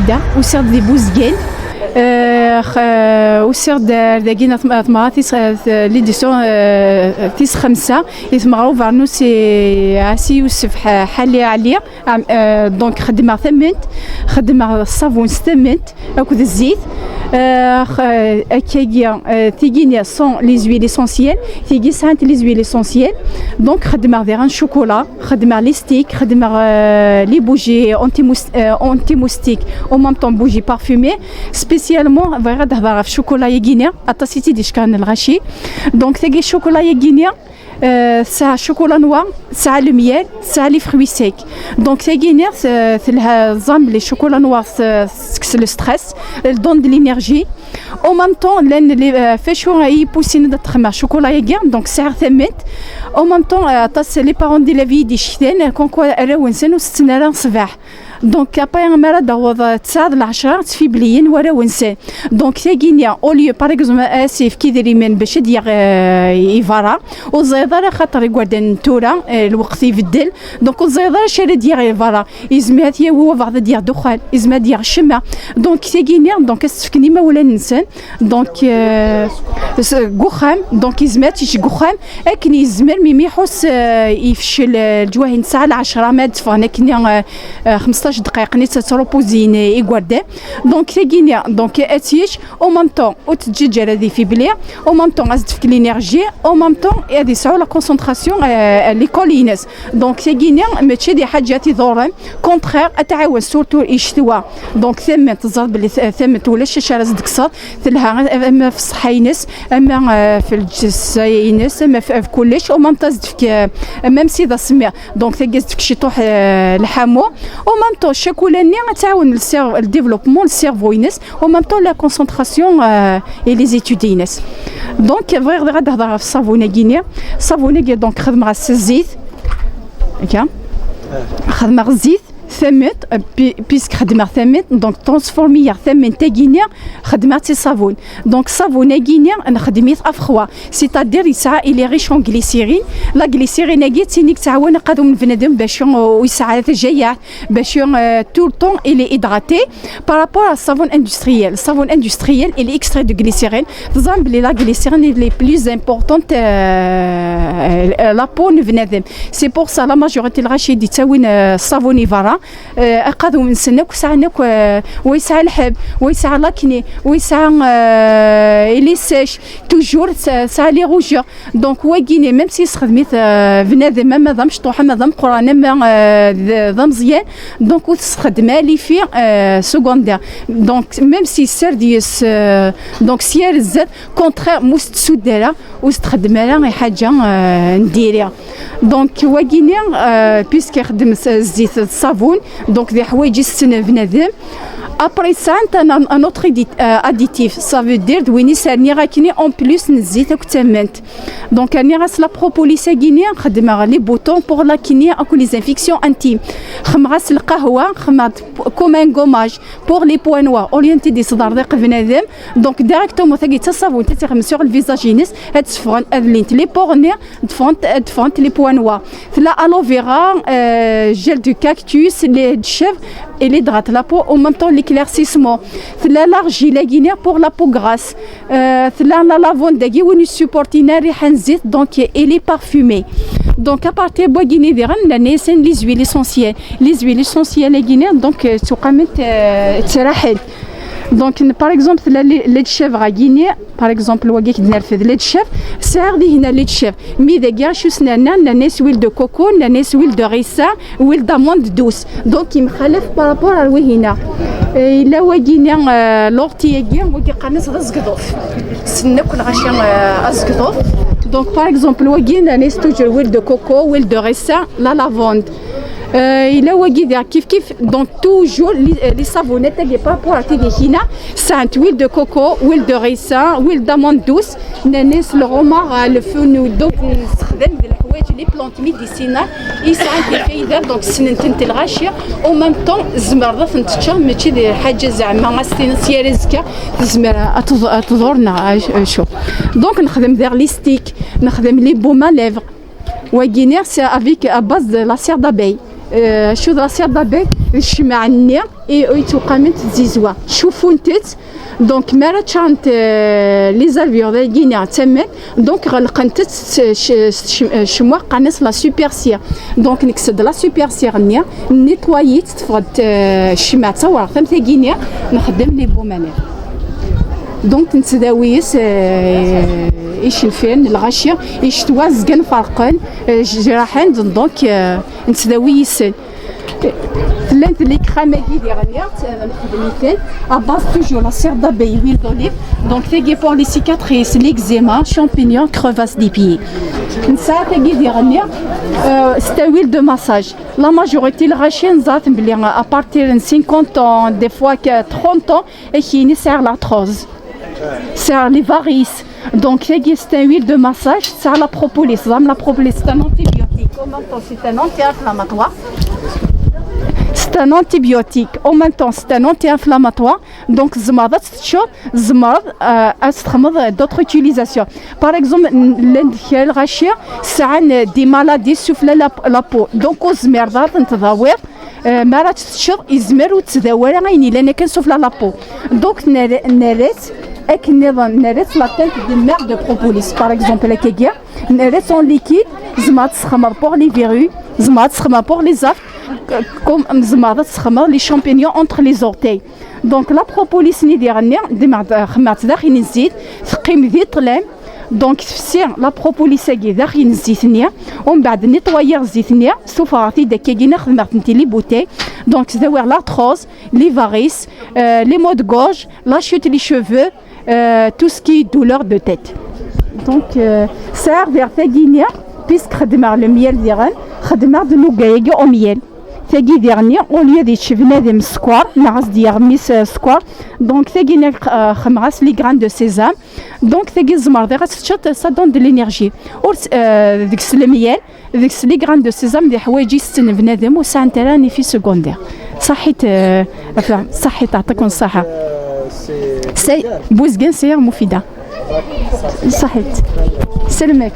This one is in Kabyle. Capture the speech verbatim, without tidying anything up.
Da, usiɣ-d di Buzgan. Eh, x-, eh, usiɣ-d ar dagi n tm-, tmeɣra tis-, eh, t-, l'édition, eh, tis xemsa, i tmeɣra ubernus i Ɛasi Yusef Ḥ-, Ḥali Ɛli. Am-, eh, donc, xeddmeɣ tament, xeddmeɣ ṣṣabun s tament akked zzit. Eh, x-, eh, akkagi, eh, tigi-nni sont les huiles essentielles, tigi sɛant les huiles essentielles. Donc, xeddmeɣ diɣen chocolat, xeddmeɣ les sticks, xeddmeɣ, eh, les bougies anti-mous-, eh, anti-moustiques, en même temps bougies parfumées. Spécialement, bɣiɣ ad d-hḍeṛ ɣef chocolat-yagi-nni, aṭas i tt-id-icekkren lɣaci. Donc, tagi chocolat-yagi-nni, eh, tesɛa chocolat noir, tesɛa lemyal, tesɛa les fruits secs. Donc, tagi-nni, eh, telha, tẓam les chocolats noirs, eh, tekkes le stress, elle donne de l'énergie. En même temps, llan les, eh, f acu i yi-poussent ad xedmeɣ chocolat-agi, donc sɛiɣ tament. En même temps, eh, aṭas les parents d'élèves i yi-d-icektan, comme quoi arraw-nsen ur setten ara ṣṣbeḥ. Donc, après, mi ara d-taweḍ tesɛa d lɛecṛa, ttfibliyen warraw-nsen. Donc, tagi-nni, au lieu, par exemple, ad as-yefk idrimen bac ad d-yaɣ, eh, i berra, ur teẓriḍ ara, xaṭer igerdan n tura, eh, lweqt ibeddel. Donc, ur teẓriḍ ara acu ara d-yaɣ i berra. Yezmer ad t-yawi wabeɛḍ ad d-yaɣ ddexxan, yezmer ad d-yaɣ ccemma. Donc, tagi-nni, donc, ad s-tt-fken imawlan-nsen. Donc, eh, s-, deg uxxam, donc, yezmer ad t-yečč deg uxxam, akken yezmer, mi, mi iḥuss, eh, yefcel, eh, leǧwahi n ssaɛa lɛecṛa, ma ad d-ffɣen akken, eh, eh, xemseṭṭac ddqayeq-nni ttṛupuzin igerdan. Donc, tagi-nni, donc, ad tt-yečč, en même temps, ur teǧǧiǧ ara ad ifibli, en même temps, ad s-d-tefk l'énergie, en même temps, ad yesɛu la concentration, eh, à l'école-ines. Donc, tagi-nni, mačči d lḥaǧa iḍurren, contraire, ad tɛawen surtout i ccetwa. Donc, tament, teẓriḍ belli t-, tament ulac acu ara s-d-tekkseḍ, telha ama f ṣṣeḥḥa-ines, ama, eh, f lǧessa-ines, ama f, f kullec, en même temps, ad s-d-tefk, eh, même si d asemmiḍ. Donc, tagi ad s-d-tefk ciṭuḥ, eh, lḥamu. En même temps, ccakula-nni ad tɛawen le cerveau, le développement, le cerveau-ines, en même temps, la concentration, eh, et les études-ines. Donc, bɣiɣ diɣ ad d-hḍeṛ ɣef ṣṣabun-agi-nni. Ṣṣabun-agi, donc, xedmeɣ-as zzit. Akka. Xedmeɣ zzit, tament, eh, pi-, puisque xedmeɣ tament, donc, transformiɣ tament-agi-nni, xedmeɣ-tt i ṣṣabun. Donc, ṣṣabun-agi-nni, nxeddem-it à froid. C'est-à-dire, yesɛa, il est riche en glycérine. La glycérine-agi, d tin i yettɛawan aqadum n bnadem bac ur yesɛa tajayaɛt, bac, euh, tout le temps il est hydraté. Par rapport à savon industriel, savon industriel, il est extrait de glycérine. Teẓram belli la glycérine, il est plus importante, euh, la peau n bnadem. C'est pour ça, la majorité n lɣaci i d-yettawin, euh, ṣṣabun i berra. Euh, aqadum-nsen akk sɛan akk, euh, wa yesɛa lḥeb, wa yesɛa l'acné, wa yesɛa, euh, il est sèche, toujours tesɛa, tesɛa les rougeurs. Donc, wagi-nni, même si yessexdem-it, euh, bnadem, ama d amecṭuḥ, ama d ameqqran, ama, euh, d, d ameẓyan, donc, ur tesxeddem ara l'effet, euh, secondaire. Donc, même si yessared yes, euh, donc, s yir zdat, contraire, ma ur s-tsudd ara, ur s-txeddem ara i ḥaǧa, euh, n diri. Donc, wagi-nni, euh, puisque ixeddem s zzit d ṣṣabun, donc, d leḥwayeǧ i tessen bnadem. Après, sɛant un, un autre addi-, euh, additif, ça veut dire d win i s-rniɣ akkenni en plus n zzit akked tament. Donc, rniɣ-as la propolis-agi-nni, xedmeɣ les boutons pour l'acné akked les infections intimes. Xedmeɣ-as lqahwa, xedmeɣ comme un gommage pour les points noirs. Au lieu n tid yesḍerḍiq bnadem, donc, directement, tagi d taṣabunt, ad tixdem sur le visage-ines, ad d-ffɣen, ad llint les pores-nni, ad d-ffɣent, ad d-ffɣent les points noirs. Tella aloe vera, euh, gel de cactus, lait de chèvre, et l'hydrate la peau, en même temps l'éclaircissement. Tella l'argile-agi-nni pour la peau grasse. Euh, tella la lavande-agi, win yessupportin rriḥa n zzit, donc, elle est parfumée. Donc, à partir n wagi-nni diɣen, llan les huiles essentielles. Les huiles essentielles-agi-nni, donc, euh, ttuqament, euh, ttraḥent. Donc, n-, par exemple, tella lait, lait de chèvre-agi-nni, par exemple, wagi i k-d-nerfed, lait de chèvre, sɛiɣ dihin lait de chèvre. Mi dagi, acu s-nerna, nerna-as huile de coco, nerna-as huile de ricin, huile d'amande douce. Donc, yemxalaf par rapport ar wihina. Eh, yella wagi-nni, eh, l'ortie-agi, wagi qqaren-as d azegḍuf. Ssnen akk lɣaci, eh, azegḍuf. Donc, par exemple, wagi, nerna-as toujours huile de coco, huile de ricin, la lavande. Eh, yella wagi diɣ kif kif. Donc, toujours, les, eh, les savonnettes-agi par rapport ar tigi-hina, sɛant huile de coco, huile de ricin, huile d'amande douce, nnan-as le romarin, le fenouil. Donc, nessexdam d leḥwayeǧ, les plantes médicinales, i sɛant lfayda, donc, ssnen-tent lɣaci, en même temps, tzemreḍ ad tent-teččeḍ, mačči d lḥaǧa zeɛma, ad s-tiniḍ s yir azekka, tezmer ad tḍ-, ad tḍur neɣ acu. Donc, nexdem diɣ les sticks, nexdem les baumes à lèvres. Wagi-nni, c'est avec, à base de la cire d'abeille. Acu d la cire d'abeille? D ccmaɛ-nni i i yettwaqqamen d tzizwa. Cufun-tt. Donc mi ara ččarent, euh, les alvéoles dagi-nni d taman, donc ɣelqent-tt s- s- s- ccem- euh, ccemwa, qqaren-as la super cire. Donc nekkes-d la super cire-nni, nettoyer-tt, teffeɣ-d, euh, ccmaɛ d tawraɣt am tagi-nni, nxeddem les baumes à lèvres. Donc nettdawi yes, euh, icenfiren, lɣaci, icetwa zgan ferqen, euh, jraḥen, donc, euh, nettdawi yes-sen. Llant les crèmes-agi diɣen, nexdem-iten à base toujours la cire d'abeille, huile d'olive. Donc tagi pour les cicatrices, l'eczéma, champignons, crevasse des pieds. Nesɛa tagi diɣen, euh, c'est une huile de massage. La majorité, lɣaci, neẓra-ten belli à partir de cinquante ans, des fois que trente ans, et qui sert l'arthrose, sert les varices. Donc tagi c'est une huile de massage, c'est la propolis. Zam la propolis, c'est un antibiotique, en même temps c'est un anti-inflammatoire. C'est un antibiotique, en même temps c'est un anti-inflammatoire. Donc tzemreḍ ad tt-teččeḍ, tzemreḍ, euh, ad txedmeḍ d'autres utilisations. Par exemple, n- llan kra lɣaci sɛan des maladies sur la, la peau. Donc ur tezmireḍ ad ten-tdawiḍ. Euh, mi ara tt-teččeḍ, yezmer ur ttdawi ara ayen yellan akken sur la peau. Donc nerra- nerra-tt akken nniḍen, nerra-tt la teinte de mer de propolis, par exemple, akkagi. Nerra-tt en liquide, tzemreḍ ad tessexdmeḍ pour les verrues, tzemreḍ ad tessexdmeḍ pour les aftes, comme tzemreḍ ad tessexdmeḍ les champignons entre les orteils. Donc la propolis-nni diɣen, xedmeɣ-tt daxel n zzit, teqqim di ṭṭlam. Donc tefsi la propolis-agi daxel n zzit-nni, umbeɛd nettoyer zzit-nni, sufɣeɣ-t-id akkagi, xedmeɣ-tent les bouteilles. Donc tdawi l'arthrose, les varices, euh, les maux de gorge, la chute les cheveux, euh, tout ce qui est douleur de tête. Donc euh, sɛiɣ diɣ tagi-nni, puisque xedmeɣ le miel diɣen, xedmeɣ-d lugga-agi au miel. Tagi diɣen, au lieu ad yečč bnadem sskeṛ, neɣ ad s-d-yaɣ mmi-s, euh, sskeṛ. Donc tagi-nni, euh, xedmeɣ-as les graines de sésame. Donc tagi tzemreḍ ad tt-teččeḍ, ça donne de l'énergie. Ur s- euh, deg-s lemyal, deg-s les graines de sésame, d iḥwaǧ i setten bnadem, ur sɛant ara un effet secondaire. Saḥit, euh, afla, saḥit, teɛṭiken ṣṣaḥa. Say, Bouzgan, c'est Moufida. Saḥit. Selmek.